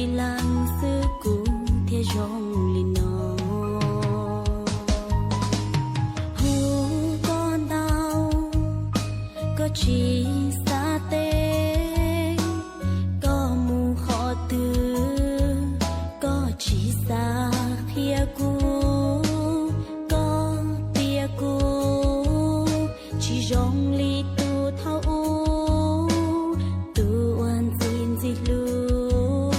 Leej xwb kuv thiaj zoo li no. Hu koj ntau, koj tsis xav teb, koj mus qhov twg, koj tsis xav qhia kuv, koj tias kuv tsis zoo li tus thaum ub, tus uas ntxim ntxim hlub,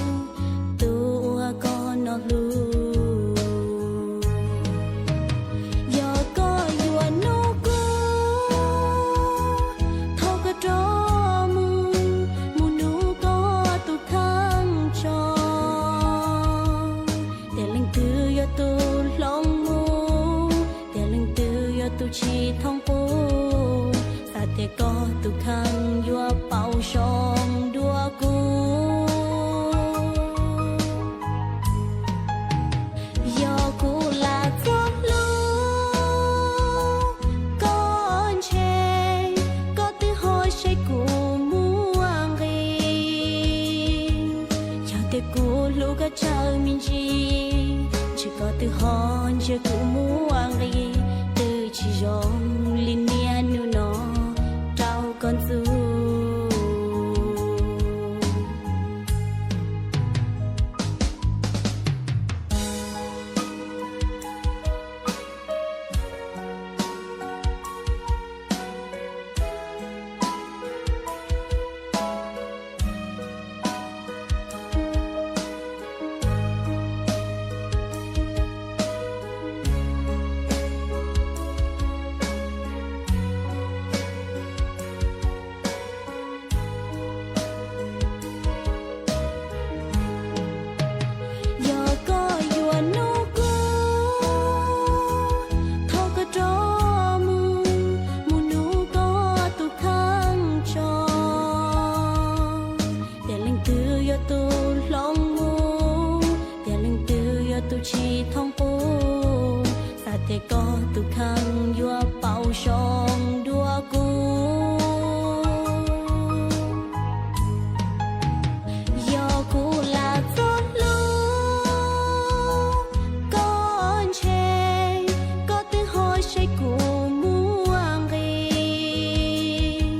tus uas koj noj hlub. Yog koj yuav nug kuv, thov koj rov mus, mus nug koj tus kheej tso. Tias leej twg yog tus hloov mus, tias leej twg yog tus tsis thooj qub, xav tias koj tus kheej yuav pauv zoo dua kuv. Yog kuv lam txog hlub koj ntshe, koj twb ho saib kuv muaj nqis. Yog tias kuv hlub koj tsaug me ntsis, ntshe koj twb ho ntsia kuv muaj nqis, twb tsis zoo li niaj hnub no rau koj ntxub. Yog koj yuav nug kuv, thov koj rov mus, mus nug koj tus kheej tso. Tias leej twg yog tus hloov mus, tias leej twg yog tus tsis thooj qub, xav tias koj tus kheej yuav pauv zoo dua kuv. Yog kuv lam txog hlub koj ntshe, koj twb ho saib kuv muaj nqis.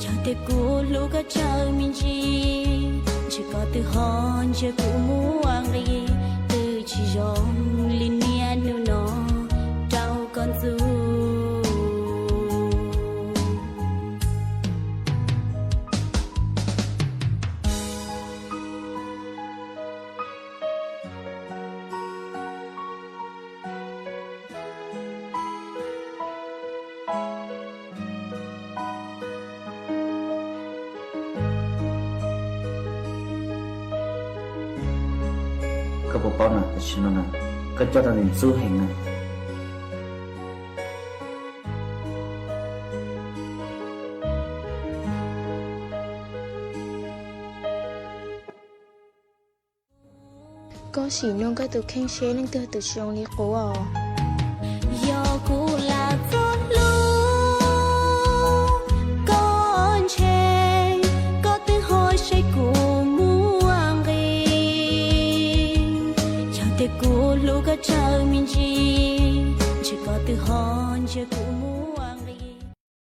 Yog tias kuv hlub koj tsaug me ntsis, ntshe koj twb ho ntsia kuv muaj nqis, twb tsis zoo li niaj hnub no rau koj ntxub. Koj puas paub na, tam sim no na, koj coj tau ntxub heev na. Koj sim nug koj tus kheej seb leej twg tus zoo li kuv os. Yog kuv lam txog hlub koj ntshe, koj twb ho saib kuv muaj nqis. Yog tias kuv hlub koj tsaug me ntsis, ntshe koj twb ho ntsia kuv muaj